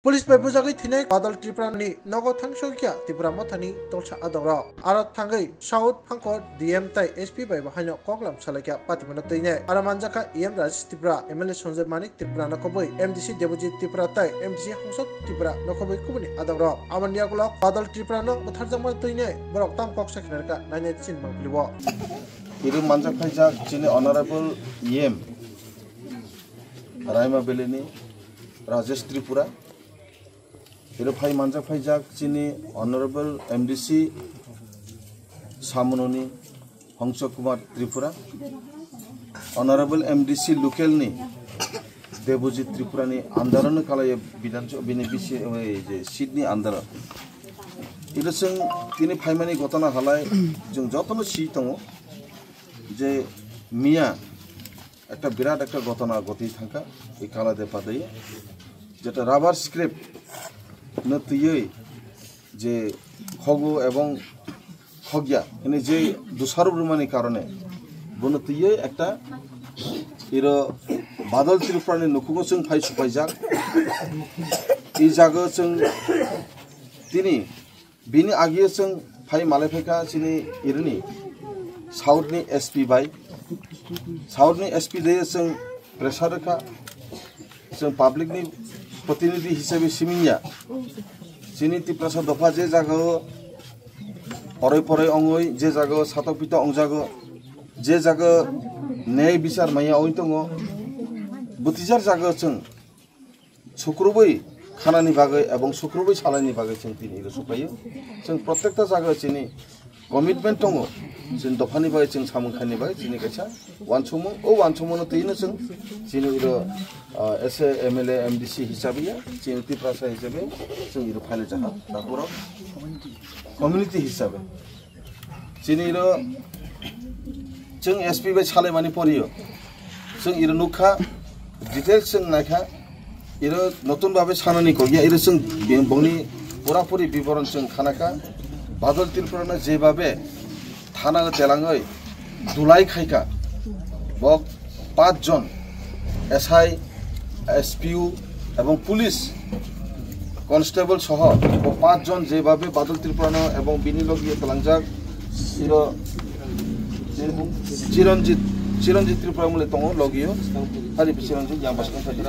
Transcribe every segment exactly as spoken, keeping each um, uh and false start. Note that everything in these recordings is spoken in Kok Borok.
Police bai bujagwi thwinai Badal Tripura ni nogo thangsokya Tipra Mothani tolsa adongrok. Aro thangwi South Phangkor D M tai S P bai bo haino koklam salaikya patimano twinai. Aro manjakha E M Rajesh Tripura, M L A Sanjay Manik Tripura no khobwi, M D C Debojit Tripura tai M D C Hongsa Tripura no khobwi kubuni adongrok. Aboni yagulo Badal Tripura no butharjakmano twinai borok tam kok sakhinarkha nainai chinmang piliwo. Iri manjak phaijak chini Honorable E M Raima Valley ni Rajesh Tripura. Iri phai manjak phaijak chini Honorable M D C Samunoni Hongsa Kumar Tripura, Honorable M D C local ni Debojit Tripura ni under ano kalaiya Bidhan Sabha bini bisi, oi, je seat ni under. Iri chwng tini phaimani gotona halai chwng jotono si tongo je miya ekta birat ekta gotona goti thangkha, ei Kalade Padai. Jeta rubber scrap no twiwi je khogo ebong khogya hwnwi je dusarop rwmani karone bono twiwi ekta iro Badal Tripura ni nukhungo chwng phai supaijak. I jaga chwng tini bini agi chwng phai malai phaikha chini irini South ni S P bai. South ni S P de chwng pressure rwkha. Chwng public ni protinidhi hisabe simingya. Chini Tiprasa dopha je jagao poroi poroi ongoi, je jagao satok pitok ongjago, je jagao nyai bichar maya oi tongo, butijar jagao chwng sukrubui khanani bagwi ebong sukrubui salaini bagwi chwng tini iro supaio. Chwng protekta jaga chini commitment tongo, chini dophani bagwi chwng samung khaini bagwi chini kaisa wansukmung, o wansukmungno twino chwng chini iro, ah, S A, M L A, M D C hisabiya, chini Tiprasa hisabe chwng iro phaile jaha, takhorok community hisabe. Chini iro chwng S P bai salaimani porio chwng iro nukha, details chwng naikha, iro notun babe sanani kokya, iro chwng bi-, bongni pura puri biboron chwng khanakha. Badal Tripura no jebabe thana telangoi dulai khaikha, bok pach jon S I, S P U ebong police constable soho bo pach jon jebabe Badal Tripura no ebong bini logi talangjak iro Chiranjit, Chiranjit Tripura mule tongo logio. Hari Chiranjit yang bwskang thagi.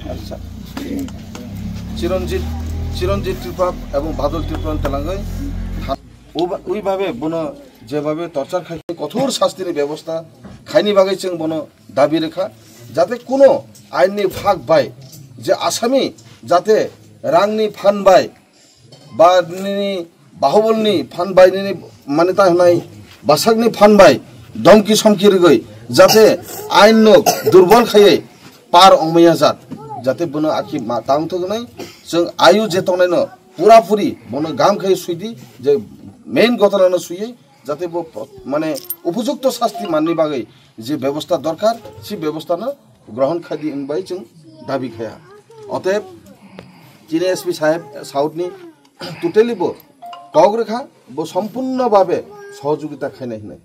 Acha. Chiranjit, Chiranjit Tripura ebong Badal Tripura no telangoi. Uba-, uibabe bono jebabe torture khai kothor sastini bebosta khaini bagwi chwng bono dabi rwkha, jate kuno ainni phak bai je asami jate rangni phan bai ba nini bahubolni phan bai nini mane ta hwnai basakni phan bai domki somki rwgwi jate ainno durbol khaiwi par ongmaya jat, jate bono akhi ma tang thok nai chwng ayu je tongnai no pura puri bono gam khai suidi je main gotona no suye jate bo pro-, mane upojukto sasti manni bagwi je bebosta dorkar si bebosta no grohon khaidi hinbai chwng dabi khaya. Otep chini S P saheb South ni totally bo kok rwkha bo sompurno babe sohojogita khainai hinai.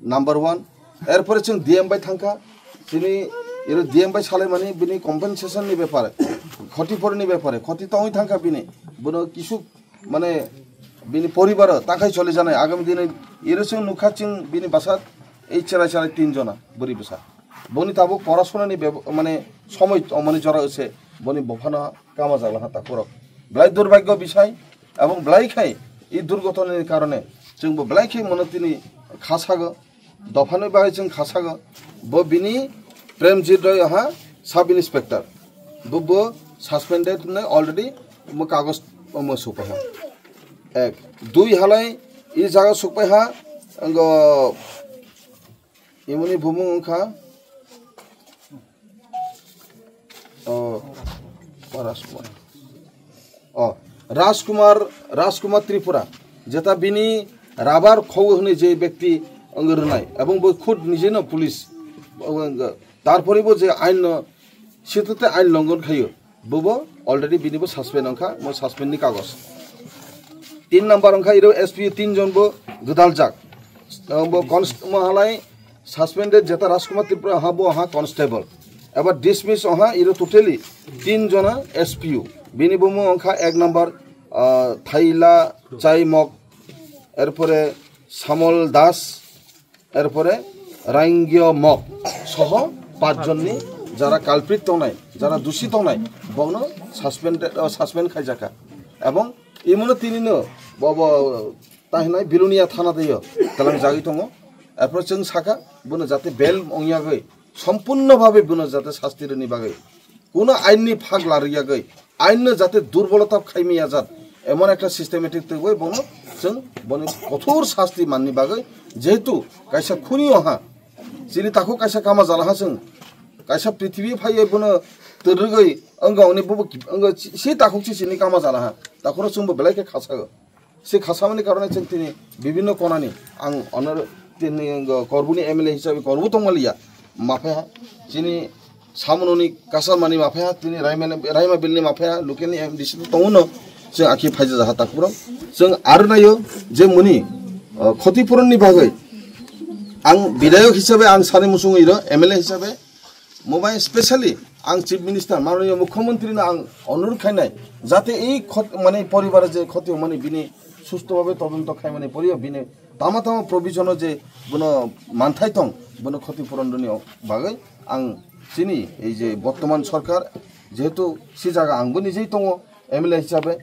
Number one, erpore chwng D M bai thangkha, chini iro D M bai salaimani bini compensation ni bepare, khoti pore ni bepare, khoti tongwi thangkha bini, bono kisu mane bini poribaro takhai choli janai agami dini iro chwng nukha chwng bini basa ei cherai cherai tin jona bwrwi bwsa. Boni tabuk porasona ni bebo-, mane somoi tongmani jora se boni bophano kama jagla ha takhorok. Belai durbagyo bisai, abong belai khai i durgotona ni karone chwng bo belai khai mono tini khasago. Dophani bagwi chwng khasago, bo bini Premjit Roy ha sub inspector, bo, bo suspended hwnwi already mo kagoj mo supaiha. Ek, dui halai i jaga supaiha, ango imoni bumung wngkha, o, Rajkumar. O, Rajkumar, Rajkumar Tripura, jeta bini rabar khou hwnwi je bekti wng rwnai, ebong bo khud nijeno police, o, tarpore bo je ain no, situte ain longon khayo, bobo already bini bo suspend wngkha, mo suspend ni kagos. Tin number wngkha iro S P tin jon bo gwdal jak. Bo const-, mo halai suspended jeta Rajkumar Tripura ha bo ha constable. Eba dismiss oha iro totally tin jona S P U. Bini bumung wngkha ek number, ah, Thaila Chaimok, erpore Samol Das, erpore Rangio Mok soho pach jonni jara culprit tongnai, jara dusi tongnai, bokno suspended, ah, suspend khaijakha. Ebong imono tinino bo, bo tahinai Bilonia thana teiyo talang jagwi tongo. Erpore chwng sakha bono jate bail wngyagwi sompurno bhabe bono jate sasti rwni bagwi, kuno ainni phak larwiyagwi, ainno jate durbolota khaimaya jat, emon ekta systematic twiwi bono chwng boni kothor sasti manni bagwi, jehetu kaisa khuni oha, chini takhuk kaisa kama jala ha chwng, kaisa prithibi phaiwi bono twrwgwi wngkha hwnwi bobo wngkha si takhuk si chini kama jala ha, takhuro chwngbo belai khe khasago. Se khasamani karone chwng tini bibinno konani ang honor tini korbuni M L A hisabe korbu tongmaliya, maphaiha chini samunoni kasamani maphaiha tini Raima, Raima bilni maphaiha local ni M D C to tongo no chwng akhi phaija jaha takhurok chwng aro nayo je muni, uh, khotipuronni bagwi ang bidayok hisabe ang sani musungwi ro M L A hisabe Mobile specially ang Chief Minister, Mananiya Mukhyamantri no ang onurodh khainai, jate ei khot-, mane poribar je khoti mane bini susto bhabe todonto khaimani poriyo bini tama tama provision o je bono manthai tong, bono khoti puron rwni bagwi ang chini ei je bortoman sorkar jehetu si jaga ang bo nijei tongo, M L A hisabe,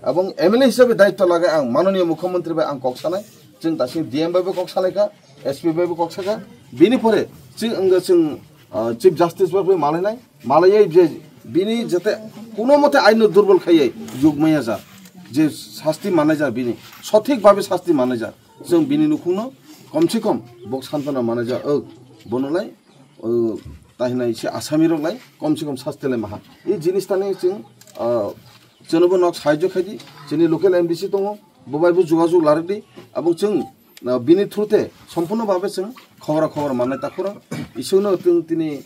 ebong M L A hisabe daitto lagai ang Mananiya Mukhyamantri bai ang kok sanai, chwng daising D M bai bo kok salaikha, S P bai bo kok sakha, bini pore chwng wngkha chwng, ah, Chief Justice bai bo malainai, malaiwi je bini jate kuno mote aino durbol khaiwi yugmaya ja, je sasti manai ja bini, sothik bhabe sasti manai ja, chwng bini nukhungno kom se kom bok santona manai ja, ok, bono lai, o, tahinai se asami rok lai kom se kom sasti lai maha. I jinis tani chwng, ah, chwngno bo nok sahajyo khaidi, chini local M D C tongo, bo bai bo jogajog larwkdi, abo chwng, ah, bini through te sompurno bhabe chwng khobor khobor mannai takhurok, isukno chwng tini